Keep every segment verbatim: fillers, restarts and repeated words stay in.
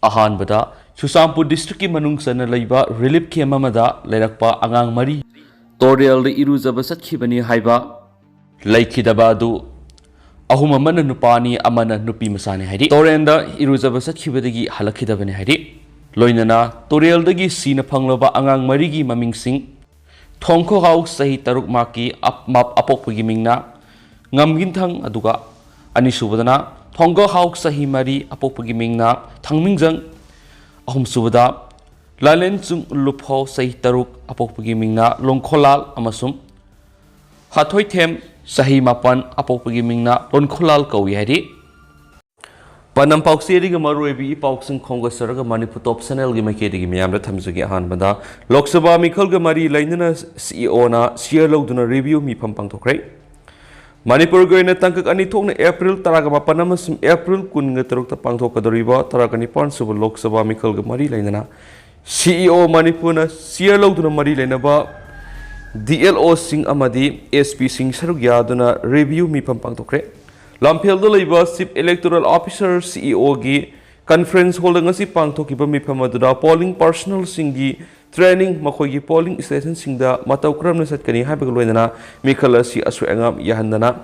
ꯑꯍꯥꯟꯕꯗ, ꯆꯨꯔꯆꯥꯟꯄꯨꯔ ꯗꯤꯁꯇ꯭ꯔꯤꯛꯀꯤ ꯃꯅꯨꯡ ꯆꯟꯅ ꯂꯩꯕ ꯔꯤꯂꯤꯐ ꯀꯦꯝꯞ ꯑꯃꯗ ꯂꯩꯔꯛꯄ ꯑꯉꯥꯡ ꯃꯔꯤ ꯇꯣꯔꯦꯜꯗ ꯏꯔꯨꯖꯕ ꯆꯠꯈꯤꯕꯅꯤ ꯍꯥꯏꯕ ꯂꯩꯈꯤꯗꯕ ꯑꯗꯨ ꯑꯍꯨꯝ ꯑꯃꯅ ꯅꯨꯄꯥꯅꯤ, ꯑꯃꯅ ꯅꯨꯄꯤ ꯃꯆꯥꯅꯤ ꯍꯥꯏꯔꯤ꯫ ꯇꯣꯔꯦꯜꯗ ꯏꯔꯨꯖꯕ ꯆꯠꯈꯤꯕꯗꯒꯤ ꯍꯜꯂꯛꯈꯤꯗꯕꯅꯤ ꯍꯥꯏꯔꯤ꯫ ꯂꯣꯏꯅꯅ ꯇꯣꯔꯦꯜꯗꯒꯤ ꯁꯤꯅ ꯐꯪꯂꯕ ꯑꯉꯥꯡ ꯃꯔꯤꯒꯤ ꯃꯃꯤꯡꯁꯤꯡ, ꯊꯣꯡꯈꯣꯍꯥꯎ ꯆꯍꯤ ꯇꯔꯨꯛ ꯃꯍꯥꯛꯀꯤ ꯑꯞ-, ꯃꯞ-, ꯑꯄꯣꯛꯄꯒꯤ ꯃꯤꯡꯅ ꯉꯝꯒꯤꯟꯊꯪ, ꯑꯗꯨꯒ ꯑꯅꯤꯁꯨꯕꯗꯅ ꯊꯣꯡꯒꯣꯍꯥꯎ ꯆꯍꯤ ꯃꯔꯤ ꯑꯄꯣꯛꯄꯒꯤ ꯃꯤꯡꯅ ꯊꯥꯡꯃꯤꯡꯖꯪ, ꯑꯍꯨꯝꯁꯨꯕꯗ ꯂꯥꯂꯦꯟꯆꯨꯡ ꯂꯨꯞꯐꯥꯎ ꯆꯍꯤ ꯇꯔꯨꯛ ꯑꯄꯣꯛꯄꯒꯤ ꯃꯤꯡꯅ ꯂꯣꯡꯈꯣꯂꯥꯜ ꯑꯃꯁꯨꯡ ꯍꯥꯊꯣꯏꯊꯦꯝ ꯆꯍꯤ ꯃꯥꯄꯟ ꯑꯄꯣꯛꯄꯒꯤ ꯃꯤꯡꯅ ꯂꯣꯟꯈꯣꯂꯥꯜ ꯀꯧꯏ ꯍꯥꯏꯔꯤ꯫ ꯄꯥꯟꯗꯝ ꯄꯥꯎꯆꯦꯗꯒꯤ ꯃꯔꯨꯑꯣꯏꯕ ꯏ ꯄꯥꯎꯁꯤꯡ ꯈꯣꯝꯒꯠꯆꯔꯒ ꯃꯅꯤꯄꯨꯔ ꯇꯣꯞ ꯆꯦꯅꯦꯜꯒꯤ ꯃꯥꯏꯀꯩꯗꯒꯤ ꯃꯤꯌꯥꯝꯗ ꯊꯝꯖꯒꯦ꯫ ꯑꯍꯥꯟꯕꯗ, ꯂꯣꯛ ꯁꯚꯥ ꯃꯤꯈꯜꯒ ꯃꯔꯤ ꯂꯩꯅꯅ ꯁꯤ ꯏ ꯑꯣꯅ ꯁꯤꯌꯔ ꯂꯧꯗꯨꯅ ꯔꯤꯚꯤꯌꯨ ꯃꯤꯐꯝ ꯄꯥꯡꯊꯣꯛꯈ꯭ꯔꯦ꯫ ꯃꯅꯤꯄꯨꯔꯒꯤ ꯑꯣꯏꯅ ꯇꯥꯡꯀꯛ ꯑꯅꯤ ꯊꯣꯛꯅ ꯑꯦꯄ꯭ꯔꯤꯜ ꯇꯔꯥꯒ ꯃꯥꯄꯟ ꯑꯃꯁꯨꯡ ꯑꯦꯄ꯭ꯔꯤꯜ ꯀꯨꯟꯒ ꯇꯔꯨꯛꯇ ꯄꯥꯡꯊꯣꯛꯀꯗꯧꯔꯤꯕ ꯇꯔꯥꯒ ꯅꯤꯄꯥꯟ ꯁꯨꯕ ꯂꯣꯛ ꯁꯚꯥ ꯃꯤꯈꯜꯒ ꯃꯔꯤ ꯂꯩꯅꯅ ꯁꯤ ꯏ ꯑꯣ ꯃꯅꯤꯄꯨꯔꯅ ꯁꯤꯌꯔ ꯂꯧꯗꯨꯅ ꯃꯔꯤ ꯂꯩꯅꯕ ꯗꯤ ꯑꯦꯜ ꯑꯣꯁꯤꯡ ꯑꯃꯗꯤ ꯑꯦꯁ ꯄꯤꯁꯤꯡ ꯁꯔꯨꯛ ꯌꯥꯗꯨꯅ ꯔꯤꯚꯤꯌꯨ ꯃꯤꯐꯝ ꯄꯥꯡꯊꯣꯛꯈ꯭ꯔꯦ꯫ ꯂꯝꯐꯦꯜꯗ ꯂꯩꯕ ꯆꯤꯐ ꯏꯂꯦꯛꯇꯣꯔꯦꯜ ꯑꯣꯐꯤꯁꯥꯔ, ꯁꯤ ꯏ ꯑꯣꯒꯤ ꯀꯟꯐꯔꯦꯟꯁ ꯍꯣꯜꯗ ꯉꯁꯤ ꯄꯥꯡꯊꯣꯛꯈꯤꯕ ꯃꯤꯐꯝ ꯑꯗꯨꯗ ꯄꯣꯂꯤꯡ ꯄꯥꯔꯁꯣꯅꯦꯜꯁꯤꯡꯒꯤ ꯇ꯭ꯔꯦꯅꯤꯡ, ꯃꯈꯣꯏꯒꯤ ꯄꯣꯂꯤꯡ ꯁ꯭ꯇꯦꯁꯟꯁꯤꯡꯗ ꯃꯇꯧ ꯀꯔꯝꯅ ꯆꯠꯀꯅꯤ ꯍꯥꯏꯕꯒ ꯂꯣꯏꯅꯅ ꯃꯤꯈꯜ ꯑꯁꯤ ꯑꯁꯣꯏ ꯑꯉꯥꯝ ꯌꯥꯍꯟꯗꯅ,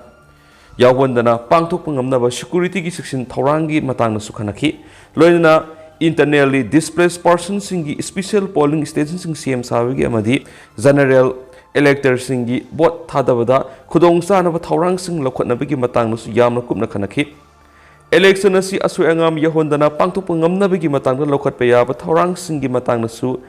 ꯌꯥꯎꯍꯟꯗꯅ ꯄꯥꯡꯊꯣꯛꯄ ꯉꯝꯅꯕ ꯁꯦꯀ꯭ꯌꯨꯔꯤꯇꯤꯒꯤ ꯆꯦꯛꯁꯤꯟ ꯊꯧꯔꯥꯡꯒꯤ ꯃꯇꯥꯡꯗꯁꯨ ꯈꯟꯅꯈꯤ꯫ ꯂꯣꯏꯅꯅ ꯏꯟꯇꯔꯅꯦꯜꯂꯤ ꯗꯤꯁꯄ꯭ꯂꯦꯁ ꯄꯥꯔꯁꯟꯁꯤꯡꯒꯤ ꯁ꯭ꯄꯤꯁꯦꯜ ꯄꯣꯂꯤꯡ ꯁ꯭ꯇꯦꯁꯟꯁꯤꯡ ꯁꯦꯝ ꯁꯥꯕꯒꯤ ꯑꯃꯗꯤ ꯖꯦꯅꯔꯦꯜ ꯏꯂꯦꯛꯇꯔꯁꯤꯡꯒꯤ ꯚꯣꯠ ꯊꯥꯗꯕꯗ ꯈꯨꯗꯣꯡꯆꯥꯅꯕ ꯊꯧꯔꯥꯡꯁꯤꯡ ꯂꯧꯈꯠꯅꯕꯒꯤ ꯃꯇꯥꯡꯗꯁꯨ ꯌꯥꯝꯅ ꯀꯨꯞꯅ ꯈꯟꯅꯈꯤ꯫ ꯏꯂꯦꯛꯁꯟ ꯑꯁꯤ ꯑꯁꯣꯏ ꯑꯉꯥꯝ ꯌꯥꯎꯍꯟꯗꯅ ꯄꯥꯡꯊꯣꯛꯄ ꯉꯝꯅꯕꯒꯤ ꯃꯇꯥꯡꯗ ꯂꯧꯈꯠꯄ ꯌꯥꯕ ꯊꯧꯔꯥꯡꯁꯤꯡꯒꯤ ꯃꯇꯥꯡꯗꯁꯨ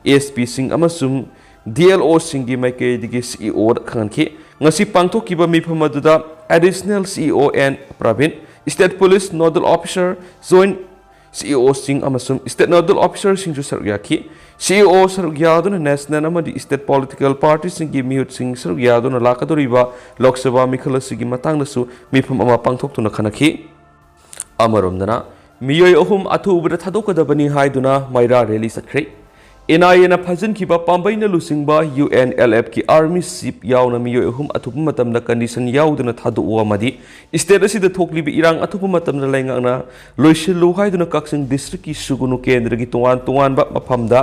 ꯑꯦꯁ ꯄꯤꯁꯤꯡ ꯑꯃꯁꯨꯡ ꯗꯤ ꯑꯦꯜ ꯑꯣꯁꯤꯡꯒꯤ ꯃꯥꯏꯀꯩꯗꯒꯤ ꯁꯤ ꯏ ꯑꯣꯗ ꯈꯪꯍꯟꯈꯤ꯫ ꯉꯁꯤ ꯄꯥꯡꯊꯣꯛꯈꯤꯕ ꯃꯤꯐꯝ ꯑꯗꯨꯗ additional C E O N Prabin, state police nodal officer, joint C E ꯑꯣꯁꯤꯡ ꯑꯃꯁꯨꯡ ꯁ꯭ꯇꯦꯠ ꯅꯣꯗꯜ ꯑꯣꯐꯤꯁꯥꯔꯁꯤꯡꯁꯨ ꯁꯔꯨꯛ ꯌꯥꯈꯤ꯫ ꯁꯤ ꯏ ꯑꯣ ꯁꯔꯨꯛ ꯌꯥꯗꯨꯅ ꯅꯦꯁꯅꯦꯜ ꯑꯃꯗꯤ ꯁ꯭ꯇꯦꯠ ꯄꯣꯂꯤꯇꯤꯀꯦꯜ ꯄꯥꯔꯇꯤꯁꯤꯡꯒꯤ ꯃꯤꯍꯨꯠꯁꯤꯡ ꯁꯔꯨꯛ ꯌꯥꯗꯨꯅ ꯂꯥꯛꯀꯗꯧꯔꯤꯕ ꯂꯣꯛ ꯁꯚꯥ ꯃꯤꯈꯜ ꯑꯁꯤꯒꯤ ꯃꯇꯥꯡꯗꯁꯨ ꯃꯤꯐꯝ ꯑꯃ ꯄꯥꯡꯊꯣꯛꯇꯨꯅ ꯈꯟꯅꯈꯤ꯫ ꯑꯃꯔꯣꯝꯗꯅ, ꯃꯤꯑꯣꯏ ꯑꯍꯨꯝ ꯑꯊꯨꯕꯗ ꯊꯥꯗꯣꯛꯀꯗꯕꯅꯤ ꯍꯥꯏꯗꯨꯅ ꯃꯩꯔꯥ ꯔꯦꯂꯤ ꯆꯠꯈ꯭ꯔꯦ꯫ ꯑꯦꯟ ꯑꯥꯏ ꯑꯦꯅ ꯐꯥꯖꯤꯟꯈꯤꯕ ꯄꯥꯝꯕꯩꯅ ꯂꯨꯆꯤꯡꯕ ꯌꯨ ꯑꯦꯟ ꯑꯦꯜ ꯑꯦꯐꯀꯤ ꯑꯥꯔꯃꯤ ꯆꯤꯐ ꯌꯥꯎꯅ ꯃꯤꯑꯣꯏ ꯑꯍꯨꯝ ꯑꯊꯨꯕ ꯃꯇꯝꯗ ꯀꯟꯗꯤꯁꯟ ꯌꯥꯎꯗꯅ ꯊꯥꯗꯣꯛꯎ ꯑꯃꯗꯤ ꯁ꯭ꯇꯦꯠ ꯑꯁꯤꯗ ꯊꯣꯛꯂꯤꯕ ꯏꯔꯥꯡ ꯑꯊꯨꯕ ꯃꯇꯝꯗ ꯂꯩꯉꯥꯛꯅ ꯂꯣꯏꯁꯤꯜꯂꯨ ꯍꯥꯏꯗꯨꯅ ꯀꯛꯆꯤꯡ ꯗꯤꯁꯇ꯭ꯔꯤꯛꯀꯤ ꯁꯨꯒꯨꯅꯨ ꯀꯦꯟꯗ꯭ꯔꯒꯤ ꯇꯣꯉꯥꯟ ꯇꯣꯉꯥꯟꯕ ꯃꯐꯝꯗ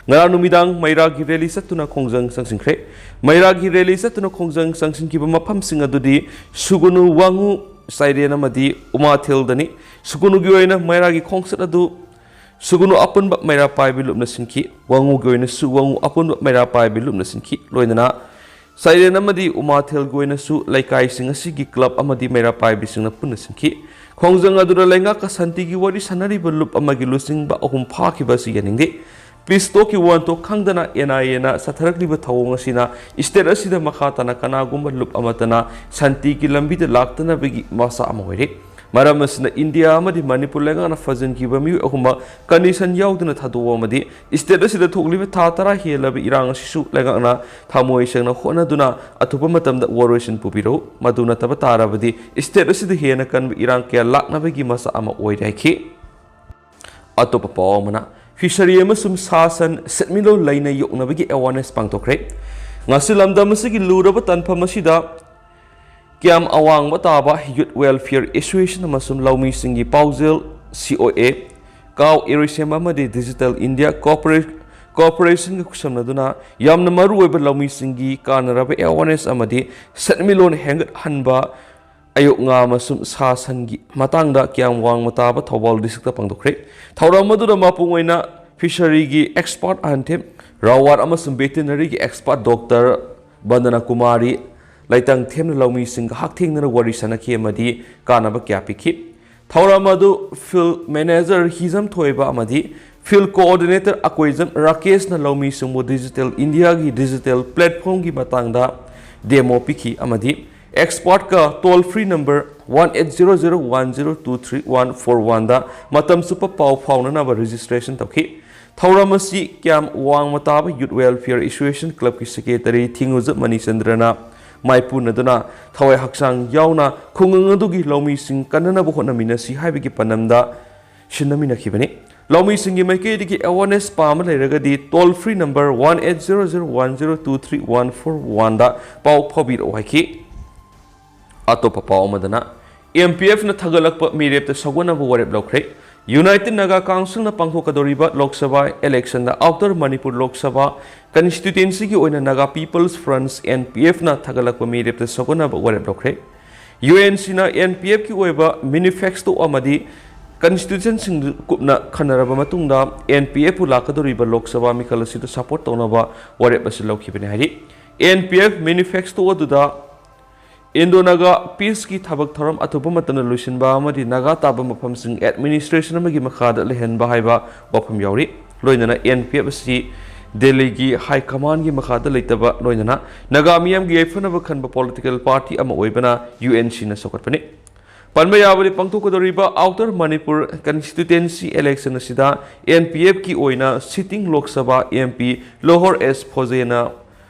ꯉꯔꯥꯡ ꯅꯨꯃꯤꯗꯥꯡ ꯃꯩꯔꯥꯒꯤ ꯔꯦꯂꯤ ꯆꯠꯇꯨꯅ ꯈꯣꯡꯖꯪ ꯆꯪꯁꯤꯟꯈ꯭ꯔꯦ꯫ ꯃꯩꯔꯥꯒꯤ ꯔꯦꯂꯤ ꯆꯠꯇꯨꯅ ꯈꯣꯡꯖꯪ ꯆꯪꯁꯤꯟꯈꯤꯕ ꯃꯐꯝꯁꯤꯡ ꯑꯗꯨꯗꯤ ꯁꯨꯒꯨꯅꯨ, ꯋꯥꯉꯨ, ꯆꯥꯏꯔꯦꯟ ꯑꯃꯗꯤ ꯎꯃꯥꯊꯦꯜꯗꯅꯤ꯫ ꯁꯨꯒꯨꯅꯨꯒꯤ ꯑꯣꯏꯅ ꯃꯩꯔꯥꯒꯤ ꯈꯣꯡꯆꯠ ꯑꯗꯨ ꯁꯨꯒꯨꯅꯨ ꯑꯄꯨꯟꯕ ꯃꯩꯔꯥ ꯄꯥꯏꯕꯤ ꯂꯨꯞꯅ ꯁꯤꯟꯈꯤ꯫ ꯋꯥꯉꯨꯒꯤ ꯑꯣꯏꯅꯁꯨ ꯋꯥꯉꯨ ꯑꯄꯨꯟꯕ ꯃꯩꯔꯥ ꯄꯥꯏꯕꯤ ꯂꯨꯞꯅ ꯁꯤꯟꯈꯤ꯫ ꯂꯣꯏꯅꯅ ꯁꯩꯔꯦꯟ ꯑꯃꯗꯤ ꯎꯃꯥꯊꯦꯜꯒꯤ ꯑꯣꯏꯅꯁꯨ ꯂꯩꯀꯥꯏꯁꯤꯡ ꯑꯁꯤꯒꯤ ꯀ꯭ꯂꯕ ꯑꯃꯗꯤ ꯃꯩꯔꯥ ꯄꯥꯏꯕꯤꯁꯤꯡꯅ ꯄꯨꯟꯅ ꯁꯤꯟꯈꯤ꯫ ꯈꯣꯡꯖꯪ ꯑꯗꯨꯗ ꯂꯩꯉꯥꯛꯀ ꯁꯥꯟꯇꯤꯒꯤ ꯋꯥꯔꯤ ꯁꯥꯟꯅꯔꯤꯕ ꯂꯨꯞ ꯑꯃꯒꯤ ꯂꯨꯆꯤꯡꯕ ꯑꯍꯨꯝ ꯐꯥꯈꯤꯕ ꯑꯁꯤ ꯌꯥꯅꯤꯡꯗꯦ꯫ ꯄꯤꯁ ꯇꯣꯛꯀꯤ ꯋꯥꯍꯟꯊꯣꯛ ꯈꯪꯗꯅ ꯑꯦꯟ ꯑꯥꯏ ꯑꯦꯅ ꯆꯠꯊꯔꯛꯂꯤꯕ ꯊꯧꯑꯣꯡ ꯑꯁꯤꯅ ꯁ꯭ꯇꯦꯠ ꯑꯁꯤꯗ ꯃꯈꯥ ꯇꯥꯅ ꯀꯅꯥꯒꯨꯝꯕ ꯂꯨꯞ ꯑꯃꯠꯇꯅ ꯁꯥꯟꯇꯤꯒꯤ ꯂꯝꯕꯤꯗ ꯂꯥꯛꯇꯅꯕꯒꯤ ꯃꯆꯥꯛ ꯑꯃ ꯑꯣꯏꯔꯦ꯫ ꯃꯔꯝ ꯑꯁꯤꯅ ꯏꯟꯗꯤꯌꯥ ꯑꯃꯗꯤ ꯃꯅꯤꯄꯨꯔ ꯂꯩꯉꯥꯛꯅ ꯐꯥꯖꯤꯟꯈꯤꯕ ꯃꯤꯑꯣꯏ ꯑꯍꯨꯝꯃꯛ ꯀꯟꯗꯤꯁꯟ ꯌꯥꯎꯗꯅ ꯊꯥꯗꯣꯛꯑꯣ ꯑꯃꯗꯤ ꯁ꯭ꯇꯦꯠ ꯑꯁꯤꯗ ꯊꯣꯛꯂꯤꯕ ꯊꯥ ꯇꯔꯥ ꯍꯦꯜꯂꯕ ꯏꯔꯥꯡ ꯑꯁꯤꯁꯨ ꯂꯩꯉꯥꯛꯅ ꯊꯃꯣꯏ ꯁꯦꯡꯅ ꯍꯣꯠꯅꯗꯨꯅ ꯑꯊꯨꯕ ꯃꯇꯝꯗ ꯋꯥꯔꯣꯏꯁꯤꯟ ꯄꯨꯕꯤꯔꯛꯎ꯫ ꯃꯗꯨ ꯅꯠꯇꯕ ꯇꯥꯔꯕꯗꯤ ꯁ꯭ꯇꯦꯠ ꯑꯁꯤꯗ ꯍꯦꯟꯅ ꯀꯟꯕ ꯏꯔꯥꯡ ꯀꯌꯥ ꯂꯥꯛꯅꯕꯒꯤ ꯃꯆꯥꯛ ꯑꯃ ꯑꯣꯏꯔꯦ ꯍꯥꯏꯈꯤ꯫ ꯑꯇꯣꯞꯄ ꯄꯥꯎ ꯑꯃꯅ, ꯐꯤꯁꯔꯤ ꯑꯃꯁꯨꯡ ꯁꯥ ꯁꯟ ꯁꯦꯟꯃꯤꯠꯂꯣꯟ ꯂꯩꯅ ꯌꯣꯛꯅꯕꯒꯤ ꯑꯦꯋꯥꯔꯅꯦꯁ ꯄꯥꯡꯊꯣꯛꯈ꯭ꯔꯦ꯫ ꯉꯁꯤ ꯂꯝꯗꯝ ꯑꯁꯤꯒꯤ ꯂꯨꯔꯕ ꯇꯥꯟꯐꯝ ꯑꯁꯤꯗ ꯀ꯭ꯌꯥꯝ ꯑꯋꯥꯡꯕ ꯇꯥꯕ ꯌꯨꯠ ꯋꯦꯜꯐꯤꯌꯔ ꯑꯦꯁꯣꯁꯤꯌꯦꯁꯟ ꯑꯃꯁꯨꯡ ꯂꯧꯃꯤꯁꯤꯡꯒꯤ ꯄꯥꯎꯖꯦꯜ, ꯁꯤ ꯑꯣ ꯑꯦ, ꯀꯥꯎ ꯏꯔꯣꯏꯁꯦꯝꯕ ꯑꯃꯗꯤ ꯗꯤꯖꯤꯇꯦꯜ ꯏꯟꯗꯤꯌꯥ ꯀꯣꯔꯄꯣꯔꯦ-, ꯀꯣꯔꯄꯣꯔꯦꯁꯟꯒ ꯈꯨꯠꯁꯝꯅꯗꯨꯅ ꯌꯥꯝꯅ ꯃꯔꯨꯑꯣꯏꯕ ꯂꯧꯃꯤꯁꯤꯡꯒꯤ ꯀꯥꯟꯅꯔꯕ ꯑꯦꯋꯥꯔꯅꯦꯁ ꯑꯃꯗꯤ ꯁꯦꯟꯃꯤꯠꯂꯣꯟ ꯍꯦꯟꯒꯠꯍꯟꯕ ꯑꯌꯣꯛ ꯉꯥ ꯑꯃꯁꯨꯡ ꯁꯥ ꯁꯟꯒꯤ ꯃꯇꯥꯡꯗ ꯀ꯭ꯌꯥꯝ ꯋꯥꯡꯃ ꯇꯥꯕ ꯊꯧꯕꯥꯜ ꯗꯤꯁꯇ꯭ꯔꯤꯛꯇ ꯄꯥꯡꯊꯣꯛꯈ꯭ꯔꯦ꯫ ꯊꯧꯔꯝ ꯑꯗꯨꯗ ꯃꯄꯨꯡ ꯑꯣꯏꯅ ꯐꯤꯁꯔꯤꯒꯤ ꯑꯦꯛꯁꯄꯥꯔꯠ ꯑꯍꯟ ꯊꯦꯝ ꯔꯥꯋꯥꯔ ꯑꯃꯁꯨꯡ ꯚꯦꯇꯤꯅꯔꯤꯒꯤ ꯑꯦꯛꯁꯄꯥꯔꯠ ꯗꯣꯛꯇꯔ ꯕꯟꯗꯅꯥ ꯀꯨꯃꯥꯔꯤ ꯂꯩꯇꯪ ꯊꯦꯝꯅ ꯂꯧꯃꯤꯁꯤꯡꯒ ꯍꯛꯊꯦꯡꯅꯅ ꯋꯥꯔꯤ ꯁꯥꯟꯅꯈꯤ ꯑꯃꯗꯤ ꯀꯥꯟꯅꯕ ꯀꯌꯥ ꯄꯤꯈꯤ꯫ ꯊꯧꯔꯝ ꯑꯗꯨ ꯐꯤꯜꯗ ꯃꯦꯅꯦꯖꯔ ꯍꯤꯖꯝ ꯊꯣꯏꯕ ꯑꯃꯗꯤ ꯐꯤꯜꯗ ꯀꯣꯑꯣꯔꯗꯤꯅꯦꯇꯔ ꯑꯀꯣꯏꯖꯝ ꯔꯥꯀꯦꯁꯅ ꯂꯧꯃꯤꯁꯤꯡꯕꯨ ꯗꯤꯖꯤꯇꯦꯜ ꯏꯟꯗꯤꯌꯥꯒꯤ ꯗꯤꯖꯤꯇꯦꯜ ꯄ꯭ꯂꯦꯠꯐꯣꯝꯒꯤ ꯃꯇꯥꯡꯗ ꯗꯦꯃꯣ ꯄꯤꯈꯤ ꯑꯃꯗꯤ ꯑꯦꯛꯁꯄꯥꯔꯠꯀ toll free number one eight zero zero one zero two three one four one ꯗ ꯃꯇꯝ ꯆꯨꯞꯄ ꯄꯥꯎ ꯐꯥꯎꯅꯅꯕ ꯔꯦꯖꯤꯁꯇ꯭ꯔꯦꯁꯟ ꯇꯧꯈꯤ꯫ ꯊꯧꯔꯝ ꯑꯁꯤ ꯀ꯭ꯌꯥꯝ ꯋꯥꯡꯃ ꯇꯥꯕ ꯌꯨꯠ ꯋꯦꯜꯐꯤꯌꯔ ꯑꯦꯁꯣꯁꯤꯌꯦꯁꯟ ꯀ꯭ꯂꯕꯀꯤ ꯁꯦꯀ꯭ꯔꯦꯇꯔꯤ ꯊꯤꯡꯉꯨꯖꯝ ꯃꯅꯤꯆꯟꯗ꯭ꯔꯅ ꯃꯥꯏꯄꯨꯅꯗꯨꯅ ꯊꯋꯥꯏ ꯍꯛꯆꯥꯡ ꯌꯥꯎꯅ ꯈꯨꯡꯒꯪ ꯑꯗꯨꯒꯤ ꯂꯧꯃꯤꯁꯤꯡ ꯀꯟꯅꯅꯕ ꯍꯣꯠꯅꯃꯤꯟꯅꯁꯤ ꯍꯥꯏꯕꯒꯤ ꯄꯥꯟꯗꯝꯗ ꯁꯤꯟꯅꯃꯤꯟꯅꯈꯤꯕꯅꯤ꯫ ꯂꯧꯃꯤꯁꯤꯡꯒꯤ ꯃꯥꯏꯀꯩꯗꯒꯤ awareness ꯄꯥꯝꯕ ꯂꯩꯔꯒꯗꯤ toll free number one eight zero zero one zero two three one four one ꯗ ꯄꯥꯎ ꯐꯥꯎꯕꯤꯔꯛꯎ ꯍꯥꯏꯈꯤ꯫ ꯑꯇꯣꯞꯄ ꯄꯥꯎ ꯑꯃꯗꯅ, M P F ꯅ ꯊꯥꯒꯠꯂꯛꯄ ꯃꯤꯔꯦꯞꯇ ꯁꯧꯒꯠꯅꯕ ꯋꯥꯔꯦꯞ ꯂꯧꯈ꯭ꯔꯦ꯫ United Naga Council ꯅ ꯄꯥꯡꯊꯣꯛꯀꯗꯧꯔꯤꯕ ꯂꯣꯛ ꯁꯚꯥ election ꯗ Outer Manipur Lok Sabha constituency ꯒꯤ ꯑꯣꯏꯅ Naga People's Front, N P F ꯅ ꯊꯥꯒꯠꯂꯛꯄ ꯃꯤꯔꯦꯞꯇ ꯁꯧꯒꯠꯅꯕ ꯋꯥꯔꯦꯞ ꯂꯧꯈ꯭ꯔꯦ꯫ U N C ꯅ N P F ꯀꯤ ꯑꯣꯏꯕ manifesto ꯑꯃꯗꯤ constituency ꯁꯤꯡꯗꯨ ꯀꯨꯞꯅ ꯈꯟꯅꯔꯕ ꯃꯇꯨꯡꯗ N P F ꯄꯨ ꯂꯥꯛꯀꯗꯧꯔꯤꯕ ꯂꯣꯛ ꯁꯚꯥ ꯃꯤꯈꯜ ꯑꯁꯤꯗ support ꯇꯧꯅꯕ ꯋꯥꯔꯦꯞ ꯑꯁꯤ ꯂꯧꯈꯤꯕꯅꯤ ꯍꯥꯏꯔꯤ꯫ N P F manifesto ꯑꯗꯨꯗ Indo-Naga peace ꯀꯤ ꯊꯕꯛ ꯊꯧꯔꯝ ꯑꯊꯨꯕ ꯃꯇꯝꯗ ꯂꯣꯏꯁꯤꯟꯕ ꯑꯃꯗꯤ ꯅꯥꯒꯥ ꯇꯥꯕ ꯃꯐꯝꯁꯤꯡ administration ꯑꯃꯒꯤ ꯃꯈꯥꯗ ꯂꯩꯍꯟꯕ ꯍꯥꯏꯕ ꯋꯥꯐꯝ ꯌꯥꯎꯔꯤ꯫ ꯂꯣꯏꯅꯅ N P F ꯑꯁꯤ ꯗꯦꯜꯂꯤꯒꯤ high command ꯀꯤ ꯃꯈꯥꯗ ꯂꯩꯇꯕ, ꯂꯣꯏꯅꯅ ꯅꯥꯒꯥ ꯃꯤꯌꯥꯝꯒꯤ ꯌꯥꯏꯐꯅꯕ ꯈꯟꯕ political party ꯑꯃ ꯑꯣꯏꯕꯅ U N C ꯅ ꯁꯧꯒꯠꯄꯅꯤ꯫ ꯄꯟꯕ ꯌꯥꯕꯗꯤ, ꯄꯥꯡꯊꯣꯛꯀꯗꯧꯔꯤꯕ Outer Manipur constituency election ꯑꯁꯤꯗ N P F ꯀꯤ ꯑꯣꯏꯅ sitting Lok Sabha M P ꯂꯣꯍꯣꯔ ꯑꯦꯁ ꯐꯣꯖꯦꯅ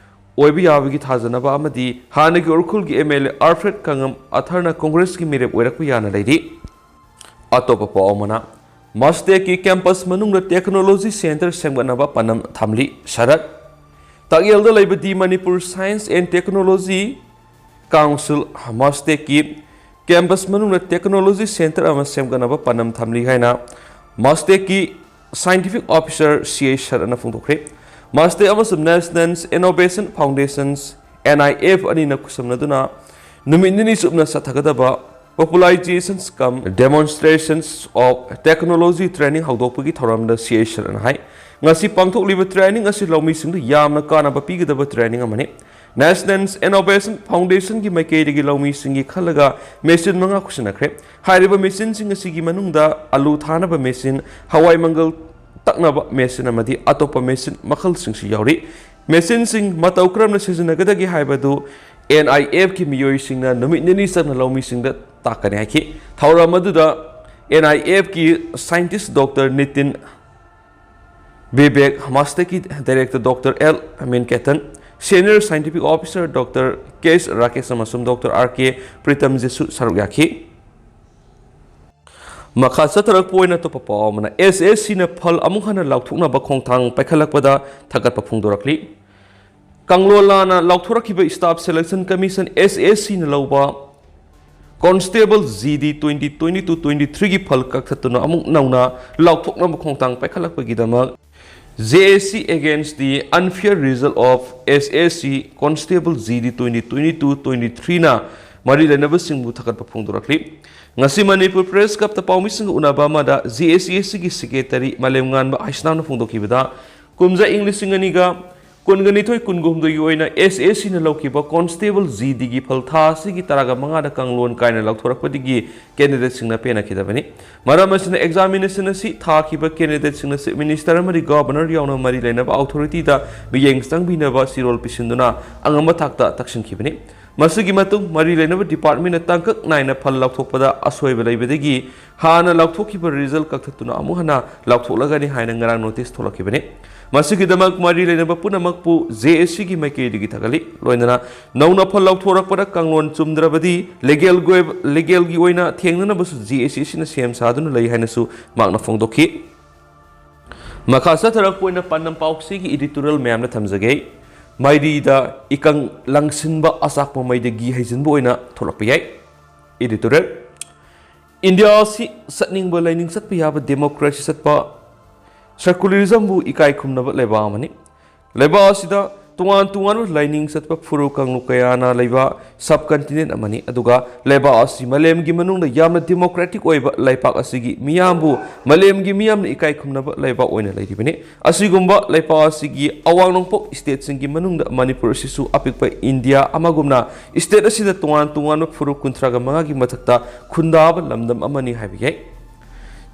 ꯑꯣꯏꯕ ꯌꯥꯕꯒꯤ ꯊꯥꯖꯅꯕ ꯑꯃꯗꯤ ꯍꯥꯟꯅꯒꯤ ꯎꯔꯈꯨꯜꯒꯤ M L A ꯑꯜꯐ꯭ꯔꯦꯗ ꯀꯪꯉꯝ ꯑꯊꯔꯅ ꯀꯣꯡꯒ꯭ꯔꯦꯁꯀꯤ ꯃꯤꯔꯦꯞ ꯑꯣꯏꯔꯛꯄ ꯌꯥꯅ ꯂꯩꯔꯤ꯫ ꯑꯇꯣꯞꯄ ꯄꯥꯎ ꯑꯃꯅ, ꯃꯁꯇꯦꯛꯀꯤ campus ꯃꯅꯨꯡꯗ technology centre ꯁꯦꯝꯒꯠꯅꯕ ꯄꯥꯟꯗꯝ ꯊꯝꯂꯤ ꯁꯔꯠ꯫ ꯇꯥꯛꯌꯦꯜꯗ ꯂꯩꯕ The Manipur Science and Technology Council, ꯃꯁꯇꯦꯛꯀꯤ campus ꯃꯅꯨꯡꯗ technology centre ꯑꯃ ꯁꯦꯝꯒꯠꯅꯕ ꯄꯥꯟꯗꯝ ꯊꯝꯂꯤ ꯍꯥꯏꯅ ꯃꯁꯇꯦꯛꯀꯤ scientific officer C I ꯁꯔꯠꯅ ꯐꯣꯡꯗꯣꯛꯈ꯭ꯔꯦ꯫ ꯃꯁꯇꯦꯛ ꯑꯃꯁꯨꯡ National Innovation Foundations, N I F, ꯑꯅꯤꯅ ꯈꯨꯠꯁꯝꯅꯗꯨꯅ ꯅꯨꯃꯤꯠ ꯅꯤꯅꯤ ꯆꯨꯞꯅ ꯆꯠꯊꯒꯗꯕ Popularizations cum Demonstrations of Technology Training ꯍꯧꯗꯣꯛꯄꯒꯤ ꯊꯧꯔꯝꯗ C I ꯁꯔꯠꯅ ꯍꯥꯏ, ꯉꯁꯤ ꯄꯥꯡꯊꯣꯛꯂꯤꯕ training ꯑꯁꯤ ꯂꯧꯃꯤꯁꯤꯡꯗ ꯌꯥꯝꯅ ꯀꯥꯟꯅꯕ ꯄꯤꯒꯗꯕ training ꯑꯃꯅꯤ꯫ National Innovation Foundation ꯒꯤ ꯃꯥꯏꯀꯩꯗꯒꯤ ꯂꯧꯃꯤꯁꯤꯡꯒꯤ ꯈꯜꯂꯒ machine ꯃꯉꯥ ꯈꯨꯠꯁꯤꯟꯅꯈ꯭ꯔꯦ꯫ ꯍꯥꯏꯔꯤꯕ machine ꯁꯤꯡ ꯑꯁꯤꯒꯤ ꯃꯅꯨꯡꯗ ꯑꯂꯨ ꯊꯥꯅꯕ machine, ꯍꯋꯥꯏ ꯃꯪꯒꯜ ꯇꯛꯅꯕ machine ꯑꯃꯗꯤ ꯑꯇꯣꯞꯄ machine ꯃꯈꯜꯁꯤꯡꯁꯨ ꯌꯥꯎꯔꯤ꯫ Machine ꯁꯤꯡ ꯃꯇꯧ ꯀꯔꯝꯅ ꯁꯤꯖꯤꯟꯅꯒꯗꯒꯦ ꯍꯥꯏꯕꯗꯨ N I F ꯀꯤ ꯃꯤꯑꯣꯏꯁꯤꯡꯅ ꯅꯨꯃꯤꯠ ꯅꯤꯅꯤ ꯆꯪꯅ ꯂꯧꯃꯤꯁꯤꯡꯗ ꯇꯥꯛꯀꯅꯤ ꯍꯥꯏꯈꯤ꯫ ꯊꯧꯔꯝ ꯑꯗꯨꯗ N I F ꯀꯤ scientist Doctor ꯅꯤꯇꯤꯟ ꯕꯤꯕꯦꯛ, ꯃꯁꯇꯦꯛꯀꯤ director Doctor L Minketan, senior scientific officer Doctor K S Rakesh ꯑꯃꯁꯨꯡ Doctor ꯑꯥꯔ ꯀꯦ ꯄ꯭ꯔꯤꯇꯝꯖꯤꯠꯁꯨ ꯁꯔꯨꯛ ꯌꯥꯈꯤ꯫ ꯃꯈꯥ ꯆꯠꯊꯔꯛꯄ ꯑꯣꯏꯅ ꯑꯇꯣꯞꯄ ꯄꯥꯎ ꯑꯃꯅ, ꯑꯦꯁ ꯑꯦꯁ ꯁꯤꯅ ꯐꯜ ꯑꯃꯨꯛ ꯍꯟꯅ ꯂꯥꯎꯊꯣꯛꯅꯕ ꯈꯣꯡꯊꯥꯡ ꯄꯥꯏꯈꯠꯂꯛꯄꯗ ꯊꯥꯒꯠꯄ ꯐꯣꯡꯗꯣꯔꯛꯂꯤ꯫ ꯀꯪꯂꯣꯂꯥꯅ ꯂꯥꯎꯊꯣꯔꯛꯈꯤꯕ Staff Selection Commission, S S C ꯅ ꯂꯧꯕ Constable G D twenty twenty-two twenty-three ꯒꯤ ꯐꯜ ꯀꯛꯊꯠꯇꯨꯅ ꯑꯃꯨꯛ ꯅꯧꯅ ꯂꯥꯎꯊꯣꯛꯅꯕ ꯈꯣꯡꯊꯥꯡ ꯄꯥꯏꯈꯠꯂꯛꯄꯒꯤꯗꯃꯛ J S C Against the Unfair Result of S S C Constable G D twenty twenty-two twenty-three ꯅ ꯃꯔꯤ ꯂꯩꯅꯕꯁꯤꯡꯕꯨ ꯊꯥꯒꯠꯄ ꯐꯣꯡꯗꯣꯔꯛꯂꯤ꯫ ꯉꯁꯤ ꯃꯅꯤꯄꯨꯔ Press Club ꯇ ꯄꯥꯎꯃꯤꯁꯤꯡꯒ ꯎꯅꯕ ꯑꯃꯗ J S C ꯒꯤ Secretary ꯃꯥꯂꯦꯝꯉꯥꯟꯕ ꯍꯩꯁꯅꯥꯝꯅ ꯐꯣꯡꯗꯣꯛꯈꯤꯕꯗ, ꯀꯨꯝꯖꯥ ꯏꯪ ꯂꯤꯁꯤꯡ ꯑꯅꯤꯒ ꯀꯨꯟꯒ ꯅꯤꯊꯣꯏ ꯀꯨꯟꯒ ꯍꯨꯝꯗꯣꯏꯒꯤ ꯑꯣꯏꯅ S S C ꯅ ꯂꯧꯈꯤꯕ Constable G D ꯒꯤ ꯐꯜ ꯊꯥ ꯑꯁꯤꯒꯤ ꯇꯔꯥꯒ ꯃꯉꯥꯗ ꯀꯥꯡꯂꯣꯟ ꯀꯥꯏꯅ ꯂꯥꯎꯊꯣꯔꯛꯄꯗꯒꯤ candidate ꯁꯤꯡꯅ ꯄꯦꯟꯅꯈꯤꯗꯕꯅꯤ꯫ ꯃꯔꯝ ꯑꯁꯤꯅ, examination ꯑꯁꯤ ꯊꯥꯈꯤꯕ candidate ꯁꯤꯡꯅ Chief Minister ꯑꯃꯗꯤ Governor ꯌꯥꯎꯅ ꯃꯔꯤ ꯂꯩꯅꯕ authority ꯗ ꯃꯤꯠꯌꯦꯡ ꯆꯪꯕꯤꯅꯕ ꯆꯤꯔꯣꯜ ꯄꯤꯁꯤꯟꯗꯨꯅ ꯑꯉꯝꯕ ꯊꯥꯛꯇ ꯇꯛꯁꯤꯟꯈꯤꯕꯅꯤ꯫ ꯃꯁꯤꯒꯤ ꯃꯇꯨꯡ ꯃꯔꯤ ꯂꯩꯅꯕ department ꯅ ꯇꯥꯡꯀꯛ ꯅꯥꯏꯅ ꯐꯜ ꯂꯥꯎꯊꯣꯛꯄꯗ ꯑꯁꯣꯏꯕ ꯂꯩꯕꯗꯒꯤ ꯍꯥꯟꯅ ꯂꯥꯎꯊꯣꯛꯈꯤꯕ result ꯀꯛꯊꯠꯇꯨꯅ ꯑꯃꯨꯛ ꯍꯟꯅ ꯂꯥꯎꯊꯣꯛꯂꯒꯅꯤ ꯍꯥꯏꯅ ꯉꯔꯥꯡ notice ꯊꯣꯛꯂꯛꯈꯤꯕꯅꯤ꯫ ꯃꯁꯤꯒꯤꯗꯃꯛ ꯃꯔꯤ ꯂꯩꯅꯕ ꯄꯨꯝꯅꯃꯛꯄꯨ J S C ꯒꯤ ꯃꯥꯏꯀꯩꯗꯒꯤ ꯊꯥꯒꯠꯂꯤ꯫ ꯂꯣꯏꯅꯅ ꯅꯧꯅ ꯐꯜ ꯂꯥꯎꯊꯣꯔꯛꯄꯗ ꯀꯥꯡꯂꯣꯟ ꯆꯨꯝꯗ꯭ꯔꯕꯗꯤ legal ꯒꯤ ꯑꯣꯏꯕ, legal ꯒꯤ ꯑꯣꯏꯅ ꯊꯦꯡꯅꯅꯕꯁꯨ J S C ꯅ ꯁꯦꯝ ꯁꯥꯗꯨꯅ ꯂꯩ ꯍꯥꯏꯅꯁꯨ ꯃꯍꯥꯛꯅ ꯐꯣꯡꯗꯣꯛꯈꯤ꯫ ꯃꯈꯥ ꯆꯠꯊꯔꯛꯄ ꯑꯣꯏꯅ ꯄꯥꯟꯗꯝ ꯄꯥꯎꯆꯦꯒꯤ editorial ꯃꯌꯥꯝꯅ ꯊꯝꯖꯒꯦ꯫ ꯃꯩꯔꯤꯗ ꯏꯀꯪ ꯂꯪꯁꯤꯟꯕ ꯑꯆꯥꯛꯄ ꯃꯩꯗꯒꯤ ꯍꯩꯖꯤꯟꯕ ꯑꯣꯏꯅ ꯊꯣꯛꯂꯛꯄ ꯌꯥꯏ꯫ Editorial: ꯏꯟꯗꯤꯌꯥ ꯑꯁꯤ ꯆꯠꯅꯤꯡꯕ ꯂꯥꯏꯅꯤꯡ ꯆꯠꯄ ꯌꯥꯕ democracy ꯆꯠꯄ secularism ꯕꯨ ꯏꯀꯥꯏ ꯈꯨꯝꯅꯕ ꯂꯩꯕꯥꯛ ꯑꯃꯅꯤ꯫ ꯂꯩꯕꯥꯛ ꯑꯁꯤꯗ ꯇꯣꯉꯥꯟ ꯇꯣꯉꯥꯟꯕ ꯂꯥꯏꯅꯤꯡ ꯆꯠꯄ ꯐꯨꯔꯨꯞ ꯀꯥꯡꯂꯨꯞ ꯀꯌꯥꯅ ꯂꯩꯕ subcontinent ꯑꯃꯅꯤ꯫ ꯑꯗꯨꯒ ꯂꯩꯕꯥꯛ ꯑꯁꯤ ꯃꯥꯂꯦꯝꯒꯤ ꯃꯅꯨꯡꯗ ꯌꯥꯝꯅ democratic ꯑꯣꯏꯕ ꯂꯩꯄꯥꯛ ꯑꯁꯤꯒꯤ ꯃꯤꯌꯥꯝꯕꯨ ꯃꯥꯂꯦꯝꯒꯤ ꯃꯤꯌꯥꯝꯅ ꯏꯀꯥꯏ ꯈꯨꯝꯅꯕ ꯂꯩꯕꯥꯛ ꯑꯣꯏꯅ ꯂꯩꯔꯤꯕꯅꯤ꯫ ꯑꯁꯤꯒꯨꯝꯕ ꯂꯩꯄꯥꯛ ꯑꯁꯤꯒꯤ ꯑꯋꯥꯡ ꯅꯣꯡꯄꯣꯛ state ꯁꯤꯡꯒꯤ ꯃꯅꯨꯡꯗ ꯃꯅꯤꯄꯨꯔ ꯑꯁꯤꯁꯨ ꯑꯄꯤꯛꯄ ꯏꯟꯗꯤꯌꯥ ꯑꯃꯒꯨꯝꯅ state ꯑꯁꯤꯗ ꯇꯣꯉꯥꯟ ꯇꯣꯉꯥꯟꯕ ꯐꯨꯔꯨꯞ ꯀꯨꯟꯊ꯭ꯔꯥꯒ ꯃꯉꯥꯒꯤ ꯃꯊꯛꯇ ꯈꯨꯟꯗꯥꯕ ꯂꯝꯗꯝ ꯑꯃꯅꯤ ꯍꯥꯏꯕ ꯌꯥꯏ꯫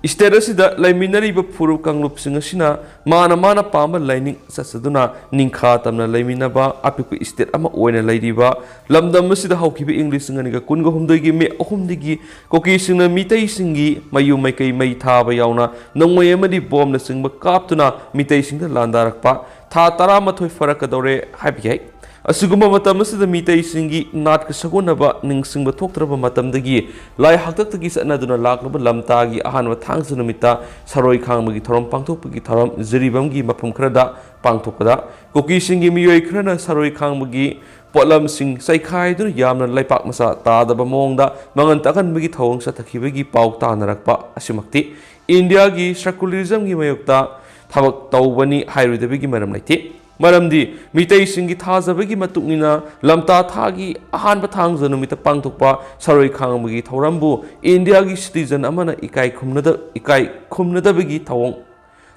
State ꯑꯁꯤꯗ ꯂꯩꯃꯤꯟꯅꯔꯤꯕ ꯐꯨꯔꯨꯞ ꯀꯥꯡꯂꯨꯞꯁꯤꯡ ꯑꯁꯤꯅ ꯃꯥꯅ ꯃꯥꯅ ꯄꯥꯝꯕ ꯂꯥꯏꯅꯤꯡ ꯆꯠꯆꯗꯨꯅ ꯅꯤꯡꯈꯥ ꯇꯝꯅ ꯂꯩꯃꯤꯟꯅꯕ ꯑꯄꯤꯛꯄ state ꯑꯃ ꯑꯣꯏꯅ ꯂꯩꯔꯤꯕ ꯂꯝꯗꯝ ꯑꯁꯤꯗ ꯍꯧꯈꯤꯕ ꯏꯪ ꯂꯤꯁꯤꯡ ꯑꯅꯤꯒ ꯀꯨꯟꯒ ꯍꯨꯝꯗꯣꯏꯒꯤ May ꯑꯍꯨꯝꯗꯒꯤ ꯀꯨꯀꯤꯁꯤꯡꯅ ꯃꯤꯇꯩꯁꯤꯡꯒꯤ ꯃꯌꯨꯝ ꯃꯩꯀꯩ ꯃꯩ ꯊꯥꯕ ꯌꯥꯎꯅ ꯅꯣꯡꯃꯩ ꯑꯃꯗꯤ ꯕꯣꯝꯅꯆꯤꯡꯕ ꯀꯥꯞꯇꯨꯅ ꯃꯤꯇꯩꯁꯤꯡꯗ ꯂꯥꯟꯗꯥꯔꯛꯄ ꯊꯥ ꯇꯔꯥꯃꯥꯊꯣꯏ ꯐꯥꯔꯛꯀꯗꯧꯔꯦ ꯍꯥꯏꯕ ꯌꯥꯏ꯫ ꯑꯁꯤꯒꯨꯝꯕ ꯃꯇꯝ ꯑꯁꯤꯗ ꯃꯤꯇꯩꯁꯤꯡꯒꯤ ꯅꯥꯠꯀ ꯁꯥꯒꯣꯟꯅꯕ ꯅꯤꯡꯁꯤꯡꯕ ꯊꯣꯛꯇ꯭ꯔꯕ ꯃꯇꯝꯗꯒꯤ ꯂꯥꯏ ꯍꯥꯛꯇꯛꯇꯒꯤ ꯆꯠꯅꯗꯨꯅ ꯂꯥꯛꯂꯕ ꯂꯝꯇꯥꯒꯤ ꯑꯍꯥꯟꯕ ꯊꯥꯡꯖ ꯅꯨꯃꯤꯠꯇ ꯁꯔꯣꯏ ꯈꯥꯡꯕꯒꯤ ꯊꯧꯔꯝ ꯄꯥꯡꯊꯣꯛꯄꯒꯤ ꯊꯧꯔꯝ ꯖꯤꯔꯤꯕꯥꯝꯒꯤ ꯃꯐꯝ ꯈꯔꯗ ꯄꯥꯡꯊꯣꯛꯄꯗ ꯀꯨꯀꯤꯁꯤꯡꯒꯤ ꯃꯤꯑꯣꯏ ꯈꯔꯅ ꯁꯔꯣꯏ ꯈꯥꯡꯕꯒꯤ ꯄꯣꯠꯂꯝꯁꯤꯡ ꯆꯩꯈꯥꯏꯗꯨꯅ ꯌꯥꯝꯅ ꯂꯩꯄꯥꯛ ꯃꯆꯥ ꯇꯥꯗꯕ ꯃꯑꯣꯡꯗ ꯃꯥꯡꯍꯟ ꯇꯥꯛꯍꯟꯕꯒꯤ ꯊꯧꯑꯣꯡ ꯆꯠꯊꯈꯤꯕꯒꯤ ꯄꯥꯎ ꯇꯥꯅꯔꯛꯄ ꯑꯁꯤꯃꯛꯇꯤ ꯏꯟꯗꯤꯌꯥꯒꯤ ꯁꯦꯀꯨꯂꯔꯤꯖꯝꯒꯤ ꯃꯥꯌꯣꯛꯇ ꯊꯕꯛ ꯇꯧꯕꯅꯤ ꯍꯥꯏꯔꯣꯏꯗꯕꯒꯤ ꯃꯔꯝ ꯂꯩꯇꯦ꯫ ꯃꯔꯝꯗꯤ ꯃꯤꯇꯩꯁꯤꯡꯒꯤ ꯊꯥꯖꯕꯒꯤ ꯃꯇꯨꯡ ꯏꯟꯅ ꯂꯝꯇꯥ ꯊꯥꯒꯤ ꯑꯍꯥꯟꯕ ꯊꯥꯡꯖ ꯅꯨꯃꯤꯠꯇ ꯄꯥꯡꯊꯣꯛꯄ ꯁꯔꯣꯏ ꯈꯥꯡꯕꯒꯤ ꯊꯧꯔꯝꯕꯨ ꯏꯟꯗꯤꯌꯥꯒꯤ ꯁꯤꯇꯤꯖꯟ ꯑꯃꯅ ꯏꯀꯥꯏ ꯈꯨꯝꯅꯗ-, ꯏꯀꯥꯏ ꯈꯨꯝꯅꯗꯕꯒꯤ ꯊꯧꯑꯣꯡ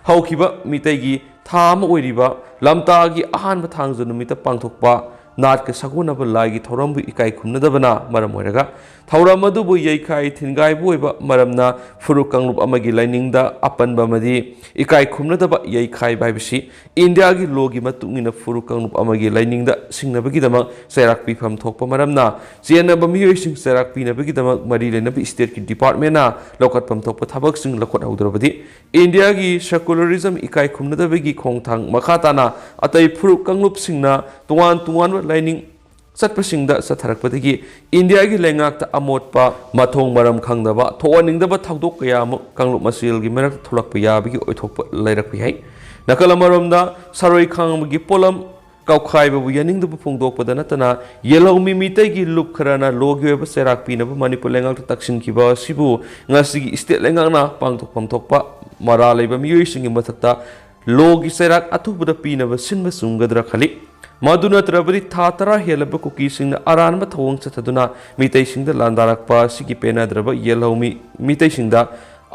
ꯍꯧꯈꯤꯕ ꯃꯤꯇꯩꯒꯤ ꯊꯥ ꯑꯃ ꯑꯣꯏꯔꯤꯕ ꯂꯝꯇꯥꯒꯤ ꯑꯍꯥꯟꯕ ꯊꯥꯡꯖ ꯅꯨꯃꯤꯠꯇ ꯄꯥꯡꯊꯣꯛꯄ ꯅꯥꯠꯀ ꯁꯥꯒꯣꯟꯅꯕ ꯂꯥꯏꯒꯤ ꯊꯧꯔꯝꯕꯨ ꯏꯀꯥꯏ ꯈꯨꯝꯅꯗꯕꯅ ꯃꯔꯝ ꯑꯣꯏꯔꯒ ꯊꯧꯔꯝ ꯑꯗꯨꯕꯨ ꯌꯩꯈꯥꯏ ꯊꯤꯟꯒꯥꯏꯕ ꯑꯣꯏꯕ ꯃꯔꯝꯅ ꯐꯨꯔꯨꯞ ꯀꯥꯡꯂꯨꯞ ꯑꯃꯒꯤ ꯂꯥꯏꯅꯤꯡꯗ ꯑꯄꯟꯕ ꯑꯃꯗꯤ ꯏꯀꯥꯏ ꯈꯨꯝꯅꯗꯕ ꯌꯩꯈꯥꯏꯕ ꯍꯥꯏꯕꯁꯤ ꯏꯟꯗꯤꯌꯥꯒꯤ ꯂꯣꯒꯤ ꯃꯇꯨꯡ ꯏꯟꯅ ꯐꯨꯔꯨꯞ ꯀꯥꯡꯂꯨꯞ ꯑꯃꯒꯤ ꯂꯥꯏꯅꯤꯡꯗ ꯁꯤꯡꯅꯕꯒꯤꯗꯃꯛ ꯆꯩꯔꯥꯛ ꯄꯤꯐꯝ ꯊꯣꯛꯄ ꯃꯔꯝꯅ ꯆꯦꯟꯅꯕ ꯃꯤꯑꯣꯏꯁꯤꯡ ꯆꯩꯔꯥꯛ ꯄꯤꯅꯕꯒꯤꯗꯃꯛ ꯃꯔꯤ ꯂꯩꯅꯕ ꯏꯁꯇꯦꯠꯀꯤ ꯗꯤꯄꯥꯔꯠꯃꯦꯟꯅ ꯂꯧꯈꯠꯐꯝ ꯊꯣꯛꯄ ꯊꯕꯛꯁꯤꯡ ꯂꯧꯈꯠꯍꯧꯗ꯭ꯔꯕꯗꯤ ꯏꯟꯗꯤꯌꯥꯒꯤ ꯁꯦꯀꯨꯂꯔꯤꯖꯝ ꯏꯀꯥꯏ ꯈꯨꯝꯅꯗꯕꯒꯤ ꯈꯣꯡꯊꯥꯡ ꯃꯈꯥ ꯇꯥꯅ ꯑꯇꯩ ꯐꯨꯔꯨꯞ ꯀꯥꯡꯂꯨꯞꯁꯤꯡꯅ ꯇꯣꯉꯥꯟ ꯇꯣꯉꯥꯟꯕ ꯂꯥꯏꯅꯤꯡ ꯆꯠꯄꯁꯤꯡꯗ ꯆꯠꯊꯔꯛꯄꯗꯒꯤ ꯏꯟꯗꯤꯌꯥꯒꯤ ꯂꯩꯉꯥꯛꯇ ꯑꯃꯣꯠꯄ ꯃꯊꯣꯡ ꯃꯔꯝ ꯈꯪꯗꯕ ꯊꯣꯛꯍꯟꯅꯤꯡꯗꯕ ꯊꯧꯗꯣꯛ ꯀꯌꯥ ꯑꯃ ꯀꯥꯡꯂꯨꯞ ꯃꯁꯦꯜꯒꯤ ꯃꯔꯛꯇ ꯊꯣꯛꯂꯛꯄ ꯌꯥꯕꯒꯤ ꯑꯣꯏꯊꯣꯛꯄ ꯂꯩꯔꯛꯄ ꯌꯥꯏ꯫ ꯅꯥꯀꯜ ꯑꯃꯔꯣꯝꯗ ꯁꯔꯣꯏ ꯈꯥꯡꯕꯒꯤ ꯄꯣꯠꯂꯝ ꯀꯥꯎꯈꯥꯏꯕꯕꯨ ꯌꯥꯅꯤꯡꯗꯕ ꯐꯣꯡꯗꯣꯛꯄꯗ ꯅꯠꯇꯅ ꯌꯦꯜꯍꯧꯃꯤ ꯃꯤꯇꯩꯒꯤ ꯂꯨꯞ ꯈꯔꯅ ꯂꯣꯒꯤ ꯑꯣꯏꯕ ꯆꯩꯔꯥꯛ ꯄꯤꯅꯕ ꯃꯅꯤꯄꯨꯔ ꯂꯩꯉꯥꯛꯇ ꯇꯛꯁꯤꯟꯈꯤꯕ ꯑꯁꯤꯕꯨ ꯉꯁꯤꯒꯤ ꯏꯁꯇꯦꯠ ꯂꯩꯉꯥꯛꯅ ꯄꯥꯡꯊꯣꯛꯐꯝ ꯊꯣꯛꯄ ꯃꯔꯥ ꯂꯩꯕ ꯃꯤꯑꯣꯏꯁꯤꯡꯒꯤ ꯃꯊꯛꯇ ꯂꯣꯒꯤ ꯆꯩꯔꯥꯛ ꯑꯊꯨꯕꯗ ꯄꯤꯅꯕ ꯁꯤꯟꯕ ꯆꯨꯝꯒꯗ꯭ꯔꯥ ꯈꯜꯂꯤ꯫ ꯃꯗꯨ ꯅꯠꯇ꯭ꯔꯕꯗꯤ ꯊꯥ ꯇꯔꯥ ꯍꯦꯜꯂꯕ ꯀꯨꯀꯤꯁꯤꯡꯅ ꯑꯔꯥꯟꯕ ꯊꯧꯑꯣꯡ ꯆꯠꯊꯗꯨꯅ ꯃꯤꯇꯩꯁꯤꯡꯗ ꯂꯥꯟꯗꯥꯔꯛꯄ ꯑꯁꯤꯒꯤ ꯄꯦꯟꯅꯗ꯭ꯔꯕ ꯌꯦꯜꯍꯧꯃꯤ ꯃꯤꯇꯩꯁꯤꯡꯗ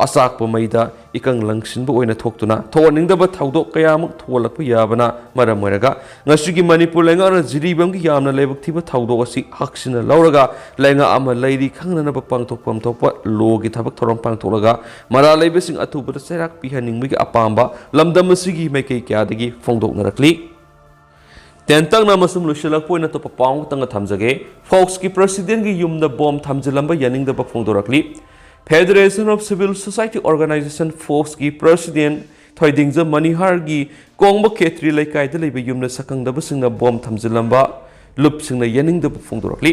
ꯑꯆꯥꯛꯄ ꯃꯩꯗ ꯏꯀꯪ ꯂꯪꯁꯤꯟꯕ ꯑꯣꯏꯅ ꯊꯣꯛꯇꯨꯅ ꯊꯣꯛꯍꯟꯅꯤꯡꯗꯕ ꯊꯧꯗꯣꯛ ꯀꯌꯥ ꯑꯃ ꯊꯣꯛꯍꯜꯂꯛꯄ ꯌꯥꯕꯅ ꯃꯔꯝ ꯑꯣꯏꯔꯒ ꯉꯁꯤꯒꯤ ꯃꯅꯤꯄꯨꯔ ꯂꯩꯉꯥꯛꯅ ꯖꯤꯔꯤꯕꯥꯝꯒꯤ ꯌꯥꯝꯅ ꯂꯥꯏꯕꯛ ꯊꯤꯕ ꯊꯧꯗꯣꯛ ꯑꯁꯤ ꯍꯛꯁꯤꯟꯅ ꯂꯧꯔꯒ ꯂꯩꯉꯥꯛ ꯑꯃ ꯂꯩꯔꯤ ꯈꯪꯅꯅꯕ ꯄꯥꯡꯊꯣꯛꯐꯝ ꯊꯣꯛꯄ ꯂꯣꯒꯤ ꯊꯕꯛ ꯊꯧꯔꯝ ꯄꯥꯡꯊꯣꯛꯂꯒ ꯃꯔꯥ ꯂꯩꯕꯁꯤꯡ ꯑꯊꯨꯕꯗ ꯆꯩꯔꯥꯛ ꯄꯤꯍꯟꯅꯤꯡꯕꯒꯤ ꯑꯄꯥꯝꯕ ꯂꯝꯗꯝ ꯑꯁꯤꯒꯤ ꯃꯥꯏꯀꯩ ꯀꯌꯥꯗꯒꯤ ꯐꯣꯡꯗꯣꯛꯅꯔꯛꯂꯤ꯫ ꯇꯦꯟꯇꯛꯅ ꯑꯃꯁꯨꯡ ꯂꯣꯏꯁꯤꯜꯂꯛꯄ ꯑꯣꯏꯅ ꯑꯇꯣꯞꯄ ꯄꯥꯎ ꯑꯃꯇꯪꯒ ꯊꯝꯖꯒꯦ꯫ ꯐꯣꯛꯁꯀꯤ ꯄ꯭ꯔꯁꯤꯗꯦꯟꯒꯤ ꯌꯨꯝꯗ ꯕꯣꯝ ꯊꯝꯖꯤꯜꯂꯝꯕ ꯌꯥꯅꯤꯡꯗꯕ ꯐꯣꯡꯗꯣꯔꯛꯂꯤ꯫ Federation of Civil Society Organization, ꯐꯣꯛꯁꯀꯤ ꯄ꯭ꯔꯁꯤꯗꯦꯟ ꯊꯣꯏꯗꯤꯡꯖ ꯃꯅꯤꯍꯥꯔꯒꯤ ꯀꯣꯡꯕ ꯈꯦꯇ꯭ꯔꯤ ꯂꯩꯀꯥꯏꯗ ꯂꯩꯕ ꯌꯨꯝꯗ ꯁꯛꯈꯪꯗꯕꯁꯤꯡꯅ ꯕꯣꯝ ꯊꯝꯖꯤꯜꯂꯝꯕ ꯂꯨꯞꯁꯤꯡꯅ ꯌꯥꯅꯤꯡꯗꯕ ꯐꯣꯡꯗꯣꯔꯛꯂꯤ꯫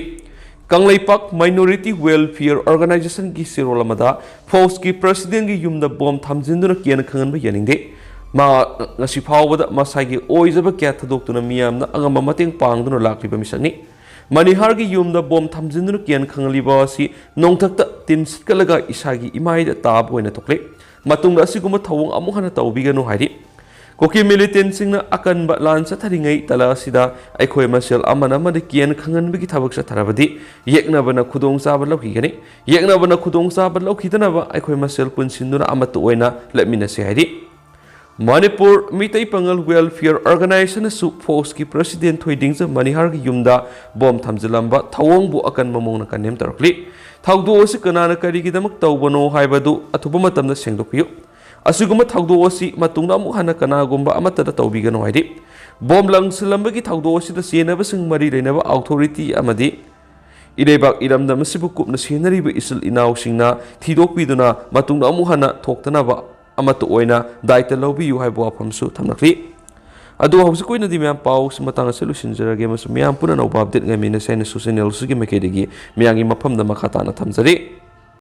ꯀꯪꯂꯩꯄꯥꯛ Minority Welfare Organizationꯒꯤ ꯆꯦꯔꯣꯜ ꯑꯃꯗ ꯐꯣꯛꯁꯀꯤ ꯄ꯭ꯔꯁꯤꯗꯦꯟꯒꯤ ꯌꯨꯝꯗ ꯕꯣꯝ ꯊꯝꯖꯤꯟꯗꯨꯅ ꯀꯤꯍꯟ ꯈꯪꯍꯟꯕ ꯌꯥꯅꯤꯡꯗꯦ꯫ ꯃꯥ ꯉꯁꯤ ꯐꯥꯎꯕꯗ ꯃꯁꯥꯒꯤ ꯑꯣꯏꯖꯕ ꯀꯌꯥ ꯊꯥꯗꯣꯛꯇꯨꯅ ꯃꯤꯌꯥꯝꯅ ꯑꯉꯝꯕ ꯃꯇꯦꯡ ꯄꯥꯡꯗꯨꯅ ꯂꯥꯛꯂꯤꯕ ꯃꯤꯁꯛꯅꯤ꯫ ꯃꯅꯤꯍꯥꯔꯒꯤ ꯌꯨꯝꯗ ꯕꯣꯝ ꯊꯝꯖꯤꯟꯗꯨꯅ ꯀꯤꯍꯟ ꯈꯪꯍꯜꯂꯤꯕ ꯑꯁꯤ ꯅꯣꯡꯊꯛꯇ ꯇꯤꯟ ꯁꯤꯠꯀꯠꯂꯒ ꯏꯁꯥꯒꯤ ꯏꯃꯥꯏꯗ ꯇꯥꯕ ꯑꯣꯏꯅ ꯊꯣꯛꯂꯦ꯫ ꯃꯇꯨꯡꯗ ꯑꯁꯤꯒꯨꯝꯕ ꯊꯧꯑꯣꯡ ꯑꯃꯨꯛ ꯍꯟꯅ ꯇꯧꯕꯤꯒꯅꯨ ꯍꯥꯏꯔꯤ꯫ ꯀꯨꯀꯤ ꯃꯤꯂꯤꯇꯦꯟꯁꯤꯡꯅ ꯑꯀꯟꯕ ꯂꯥꯟ ꯆꯠꯊꯔꯤꯉꯩ ꯇꯥꯂ ꯑꯁꯤꯗ ꯑꯩꯈꯣꯏ ꯃꯁꯦꯜ ꯑꯃꯅ ꯑꯃꯗ ꯀꯤꯍꯟ ꯈꯪꯍꯟꯕꯒꯤ ꯊꯕꯛ ꯆꯠꯊꯔꯕꯗꯤ ꯌꯦꯛꯅꯕꯅ ꯈꯨꯗꯣꯡꯆꯥꯕ ꯂꯧꯈꯤꯒꯅꯤ꯫ ꯌꯦꯛꯅꯕꯅ ꯈꯨꯗꯣꯡꯆꯥꯕ ꯂꯧꯈꯤꯗꯅꯕ ꯑꯩꯈꯣꯏ ꯃꯁꯦꯜ ꯄꯨꯟꯁꯤꯟꯗꯨꯅ ꯑꯃꯠꯇ ꯑꯣꯏꯅ ꯂꯦꯞꯃꯤꯟꯅꯁꯤ ꯍꯥꯏꯔꯤ꯫ ꯃꯅꯤꯄꯨꯔ ꯃꯤꯇꯩ ꯄꯥꯉꯜ Welfare Organizationꯅꯁꯨ ꯐꯣꯛꯁꯀꯤ ꯄ꯭ꯔꯁꯤꯗꯦꯟ ꯊꯣꯏꯗꯤꯡꯖ ꯃꯅꯤꯍꯥꯔꯒꯤ ꯌꯨꯝꯗ ꯕꯣꯝ ꯊꯝꯖꯤꯜꯂꯝꯕ ꯊꯧꯑꯣꯡꯕꯨ ꯑꯀꯟꯕ ꯃꯑꯣꯡꯗ ꯀꯟꯗꯦꯝ ꯇꯧꯔꯛꯂꯤ꯫ ꯊꯧꯗꯣꯛ ꯑꯁꯤ ꯀꯅꯥꯅ ꯀꯔꯤꯒꯤꯗꯃꯛ ꯇꯧꯕꯅꯣ ꯍꯥꯏꯕꯗꯨ ꯑꯊꯨꯕ ꯃꯇꯝꯗ ꯁꯦꯡꯗꯣꯛꯄꯤꯌꯨ꯫ ꯑꯁꯤꯒꯨꯝꯕ ꯊꯧꯗꯣꯛ ꯑꯁꯤ ꯃꯇꯨꯡꯗ ꯑꯃꯨꯛ ꯍꯟꯅ ꯀꯅꯥꯒꯨꯝꯕ ꯑꯃꯠꯇꯗ ꯇꯧꯕꯤꯒꯅꯨ ꯍꯥꯏꯔꯤ꯫ ꯕꯣꯝ ꯂꯪꯁꯤꯜꯂꯝꯕꯒꯤ ꯊꯧꯗꯣꯛ ꯑꯁꯤꯗ ꯆꯦꯟꯅꯕꯁꯤꯡ ꯃꯔꯤ ꯂꯩꯅꯕ ꯑꯣꯊꯣꯔꯤꯇꯤ ꯑꯃꯗꯤ ꯏꯔꯩꯕꯥꯛ ꯏꯔꯝꯗꯝ ꯑꯁꯤꯕꯨ ꯀꯨꯞꯅ ꯁꯦꯟꯅꯔꯤꯕ ꯏꯆꯤꯜ ꯏꯅꯥꯎꯁꯤꯡꯅ ꯊꯤꯗꯣꯛꯄꯤꯗꯨꯅ ꯃꯇꯨꯡꯗ ꯑꯃꯨꯛ ꯍꯟꯅ ꯊꯣꯛꯇꯅꯕ ꯑꯃꯠꯇ ꯑꯣꯏꯅ ꯗꯥꯏꯇ ꯂꯧꯕꯤꯌꯨ ꯍꯥꯏꯕ ꯋꯥꯐꯝꯁꯨ ꯊꯝꯂꯛꯂꯤ꯫ ꯑꯗꯨ ꯍꯧꯖꯤꯛꯀꯤ ꯑꯣꯏꯅꯗꯤ ꯃꯌꯥꯝ ꯄꯥꯎꯁꯤ ꯃꯇꯥꯡ ꯑꯁꯤꯗ ꯂꯣꯏꯁꯤꯟꯖꯔꯒꯦ ꯑꯃꯁꯨꯡ ꯃꯌꯥꯝ ꯄꯨꯟꯅ ꯑꯅꯧꯕ ꯑꯞꯗꯦꯠ ꯉꯥꯏꯃꯤꯟꯅꯁꯦ ꯍꯥꯏꯅ ꯁꯣꯁꯦꯜ ꯅꯦꯜꯁꯤꯒꯤ ꯃꯥꯏꯀꯩꯗꯒꯤ ꯃꯌꯥꯝꯒꯤ ꯃꯐꯝꯗ ꯃꯈꯥ ꯇꯥꯅ ꯊꯝꯖꯔꯤ꯫